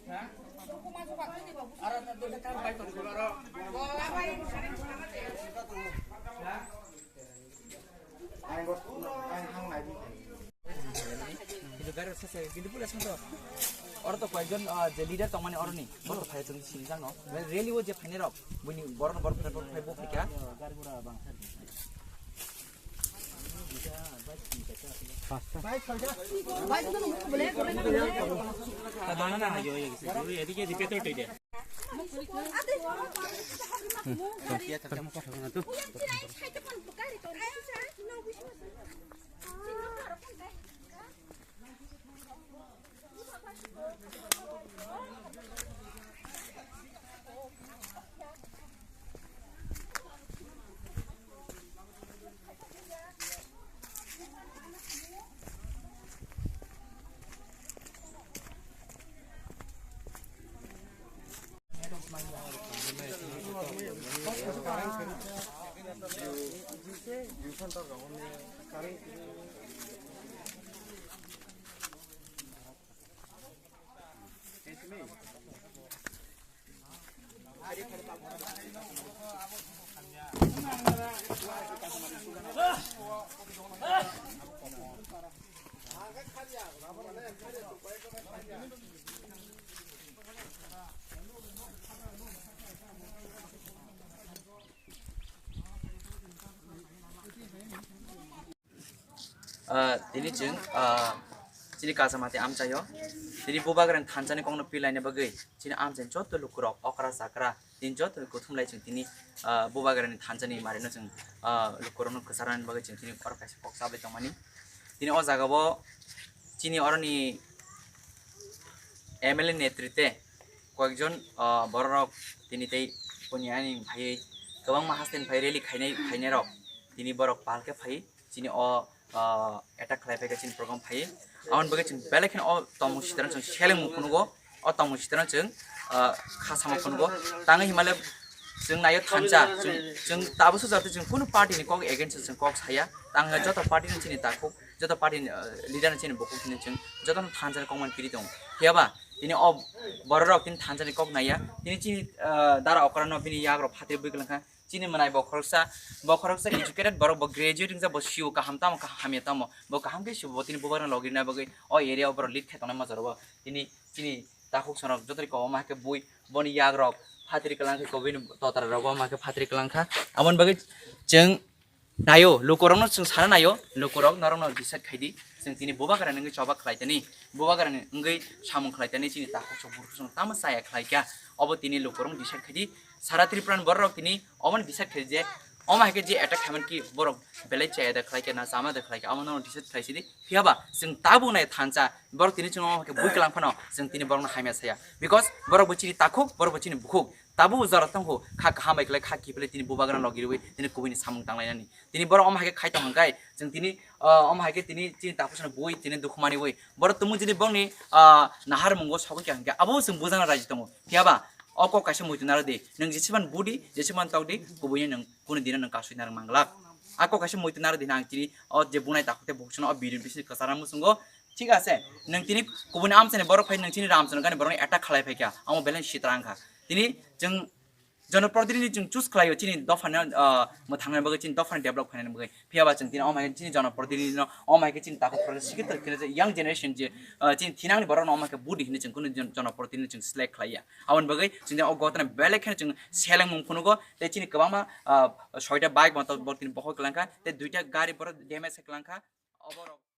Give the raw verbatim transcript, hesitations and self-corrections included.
Kintu gari sese, kintu pula song to. Oro to koyekjon, ah, je leader tongmani oroni, borok to phai tong sini jang no. Rally o je phainai rok, buini borok no borok phai, borok phai bo phai kha. Ah, tini chwng, ah, chini kasamati amchaio. Tini Bubagrani thansani kokno pilaina bagwi chini amchaini joto lukurok okra chakra tini joto kuthumlai chwng tini, ah, Bubagrani thansani marino chwng, ah, lukurokno kwcharnani bagwi chwng tini oro kaisa kok chabai tongmani. Tini o jagao chini oroni M L A netrite koyekjon, ah, bororok tini tei koni ani phaiwi kwbangma hasteni phai rally khainai, khainairok tini borok pal khe phai chini o, ah, attack khlai phaikha chini program phai. Aboni bagwi chwng belai kheno o tongmung sitwrang chwng selengmung phunugo, o tongmung sitwrang chwng, ah, kha samung phunugo. Tangwi hinmale chwng naio thansa, chwng, chwng tabuk sujak tei chwng kunu party ni kok against o chwng kok saya. Tangwi joto party ni chini takhuk, joto party ni, ah, leader ni chini bukhuk chini chwng jotono thansa ni kokmani piri tongo. Phiyaba tini o bororok tini thansa ni kok naiya, tini chini, ah, dara okra no bini yak rok phatri bui kwlwng kha. Chini mwnai bo khoroksa, bo khoroksa educated borok, bo graduate wngjak, bo C E O kaham tamo, kaham hamya tamo, bo kaham khe C E O, bo tini bubagrani logi rwna bagwi o area o borok lead khe tongnai ma jorao. Tini chini takhuk sonok joto ri kobo ma khe bui, boni yak rok phatri kwlang khe, kobini totra rok ma khe phatri kwlang kha. Aboni bagwi chwng naio, lukurokno chwng sana naio, lukurok norokno decide khai di, chwng tini bubagrani wngwi choba khlai tani, bubagrani wngwi samung khlai tani, chini takhuk sok bukhuk sok tamo chaya khlai kha, obo tini lukurok decide khai di. Sara Tripura ni borok rok tini omo ni decide khai je, omo hai khe je attack khaimani ki borok belai chaya da khlai kha na chama da khlai kha, omo no decide khai sidi. Phiyaba chwng tabuk nai thansa borok tini chwng omo hai khe bui kwlang phano chwng tini borok no hamya saya, because borok bo chini takhuk, borok bo chini bukhuk, tabuk jora tongkho kha kaham bai khlai kha kiphilai tini bubagrani logi rwi tini kubui ni samung tanglainani. Tini borok omo hai khe khai tong hwnkhe chwng tini, ah, omo hai khe tini chini takhuk sano bui tini dukhu mani ui borok tumung chini borokni, ah, nahar mungo sogwi kha hwnkhe abo chwng bujana raji tongo. Phiyaba o kok kaisa muitu naro di, nwng jeseban budi, jeseban tokdi, kubuino nwng kunu dino nwng kasui narwk manglak. A kok kaisa muitu naro di, nang chini o je bunai takhuk tei bukhuk sano o bidin bisini kwchara muchungo. Thik ase, nwng tini kubuni amchaini borok phai nwng chini Ramchandra gani borokno attack khlai phai kha, amo belai sitra wngkha. Tini chwng jonoprotinidhi chwng choose khlaio chini dophani, ah, mwthangna bagwi, chini dophani develop khainani bagwi. Phiyaba chwng tini omo hai khe chini jonoprotinidhi no, omo hai khe chini takhuk project sikhe tongkhe young generation je, ah, chini thinangni borok no omo hai khe budi hinwi chwng kunu jon-, jonoprotinidhi chwng select khlaiya. Aboni bagwi chwng o gotana belai kheno chwng selengmung phunugo tei chini kwbangma, ah, soita bike bo tini bohoi kwlangkha tei duita gari borok damage khe kwlangkha. Oborok